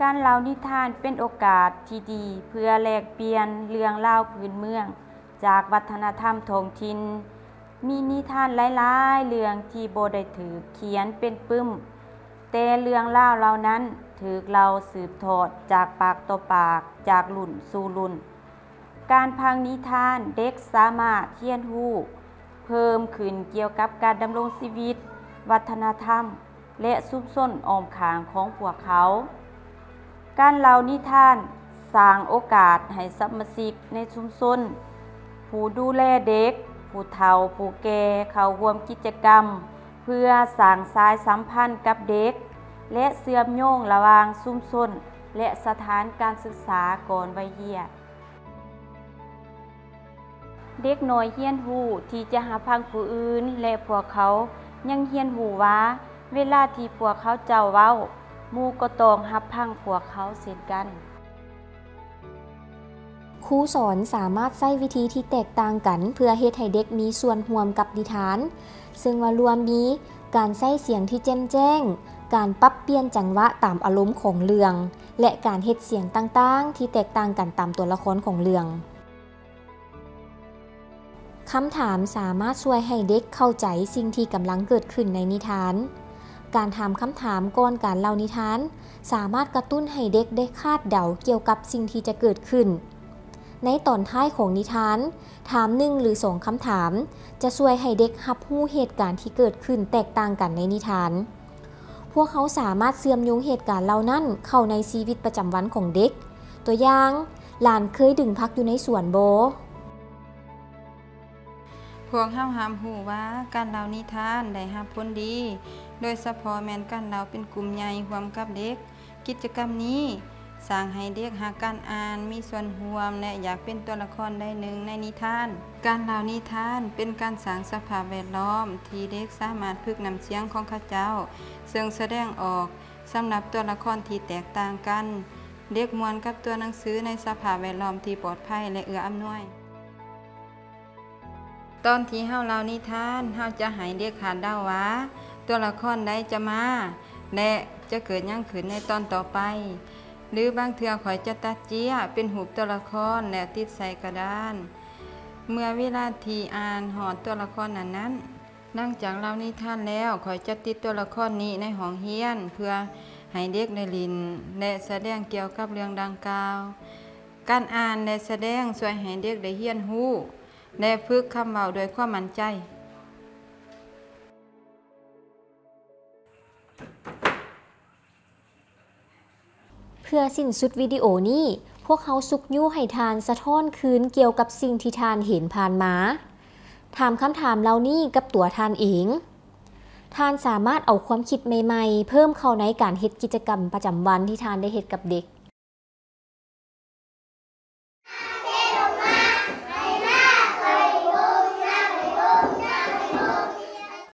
ການເລົ່ານິທານເປັນໂອກາດທີ່ດີເພື່ອແລກປ່ຽນເລື່ອງລາວພື້ນເມືອງຈາກວັດທະນະທຳທ້ອງຖິ່ນ. ມີນິທານຫຼາຍໆເລື່ອງທີ່ບໍ່ໄດ້ຖືກຂຽນເປັນປຶ້ມ, ແຕ່ເລື່ອງລາວເຫຼົ່ານັ້ນຖືກເລົ່າສືບທອດຈາກປາກຕໍ່ປາກ, ຈາກລຸ້ນສູ່ລຸ້ນ. ການຟັງນິທານ, ເດັກສາມາດຮຽນຮູ້ເພີ່ມຂຶ້ນກ່ຽວກັບການດຳລົງຊີວິດ, ວັດທະນະທຳ ແລະ ຊຸມຊົນອ້ອມຂ້າງຂອງພວກເຂົາ. ການເລົ່ານິທານສ້າງໂອກາດໃຫ້ສະມາຊິກໃນຊຸມຊົນ, ຜູ້ດູແລເດັກ, ຜູ້ເຖົ້າ, ຜູ້ແກ່ ເຂົ້າຮ່ວມກິດຈະກຳ ເພື່ອສ້າງສາຍສຳພັນກັບເດັກ ແລະ ເຊື່ອມໂຍງລະຫວ່າງຊຸມຊົນ ແລະ ສະຖານການສຶກສາກ່ອນໄວເຮຍ. ເດັກນ້ອຍຮຽນຮູ້ທີ່ຈະຮັບຟັງຜູ້ອື່ນ ແລະ ພວກເຂົາຍັງຮຽນຮູ້ວ່າ ເວລາທີ່ພວກເຂົາເຈົ້າເວົ້າ, ໝູ່ກໍຕ້ອງຮັບຟັງພວກເຂົາເຊັ່ນກັນ. ຄູສອນສາມາດໃຊ້ວິທີທີ່ແຕກຕ່າງກັນເພື່ອເຮັດໃຫ້ເດັກມີສ່ວນຮ່ວມກັບນິທານ, ເຊິ່ງວ່າລວມມີການໃຊ້ສຽງທີ່ແຈ່ມແຈ້ງ, ການປັບປ່ຽນຈັງຫວະຕາມອາລົມຂອງເລື່ອງ ແລະ ການເຮັດສຽງຕ່າງໆທີ່ແຕກຕ່າງກັນຕາມຕົວລະຄອນຂອງເລື່ອງ. ຄຳຖາມສາມາດຊ່ວຍໃຫ້ເດັກເຂົ້າໃຈສິ່ງທີ່ກຳລັງເກີດຂຶ້ນໃນນິທານ. ການຖາມຄຳຖາມກ່ອນການເລົ່ານິທານ ສາມາດກະຕຸ້ນໃຫ້ເດັກໄດ້ຄາດເດົາກ່ຽວກັບສິ່ງທີ່ຈະເກີດຂຶ້ນ. ໃນຕອນທ້າຍຂອງນິທານ, ຖາມໜຶ່ງ ຫຼື ສອງຄຳຖາມ ຈະຊ່ວຍໃຫ້ເດັກຮັບຮູ້ເຫດການທີ່ເກີດຂຶ້ນແຕກຕ່າງກັນໃນນິທານ. ພວກເຮົາສາມາດເຊື່ອມໂຍງເຫດການເຫຼົ່ານັ້ນເຂົ້າໃນຊີວິດປະຈຳວັນຂອງເດັກ. ຕົວຢ່າງ, ຫຼານເຄີຍດຶງຜັກຢູ່ໃນສວນບໍ່? ພວກເຮົາຮັບຮູ້ວ່າການເລົ່ານິທານໄດ້ຮັບຜົນດີ, ໂດຍສະເພາະແມ່ນການເລົ່າເປັນກຸ່ມໃຫຍ່ຮ່ວມກັບເດັກ. ກິດຈະກຳນີ້ສ້າງໃຫ້ເດັກຮັກການອ່ານ, ມີສ່ວນຮ່ວມ ແລະ ຢາກເປັນຕົວລະຄອນໃດໜຶ່ງໃນນິທານ. ການເລົ່ານິທານເປັນການສ້າງສະພາບແວດລ້ອມທີ່ເດັກສາມາດຝຶກນ້ຳສຽງຂອງເຂົາເຈົ້າ, ເຊິ່ງສະແດງອອກສຳລັບຕົວລະຄອນທີ່ແຕກຕ່າງກັນ. ເດັກມ່ວນກັບຕົວໜັງສືໃນສະພາບແວດລ້ອມທີ່ປອດໄພ ແລະ ເອື້ອອຳນວຍ. ຕອນທີ່ເຮົາເລົ່ານິທານ, ເຮົາຈະໃຫ້ເດັກຄາດເດົາວ່າຕົວລະຄອນໃດຈະມາ ແລະ ຈະເກີດຫຍັງຂຶ້ນໃນຕອນຕໍ່ໄປ. ຫຼືບາງເທື່ອຂ້ອຍຈະຕັດເຈ້ຍເປັນຮູບຕົວລະຄອນ ແລ້ວຕິດໃສ່ກະດານ ເມື່ອເວລາທີ່ອ່ານຮອດຕົວລະຄອນນັ້ນໆ. ຫຼັງຈາກເລົ່ານິທານແລ້ວ, ຂ້ອຍຈະຕິດຕົວລະຄອນນີ້ໃນຫ້ອງຮຽນ ເພື່ອໃຫ້ເດັກໄດ້ຫຼິ້ນ ແລະ ສະແດງກ່ຽວກັບເລື່ອງດັ່ງກ່າວ. ການອ່ານ ແລະ ສະແດງຊ່ວຍໃຫ້ເດັກໄດ້ຮຽນຮູ້ ແລະ ຝຶກຄຳເວົ້າດ້ວຍຄວາມໝັ້ນໃຈ. ເພື່ອສິ້ນສຸດວິດີໂອນີ້, ພວກເຮົາຊຸກຍູ້ໃຫ້ທ່ານສະທ້ອນຄືນກ່ຽວກັບສິ່ງທີ່ທ່ານເຫັນຜ່ານມາ. ຖາມຄຳຖາມເຫຼົ່ານີ້ກັບຕົວທ່ານເອງ. ທ່ານສາມາດເອົາຄວາມຄິດໃໝ່ໆເພີ່ມເຂົ້າໃນການເຮັດກິດຈະກຳປະຈຳວັນທີ່ທ່ານໄດ້ເຮັດກັບເດັກ.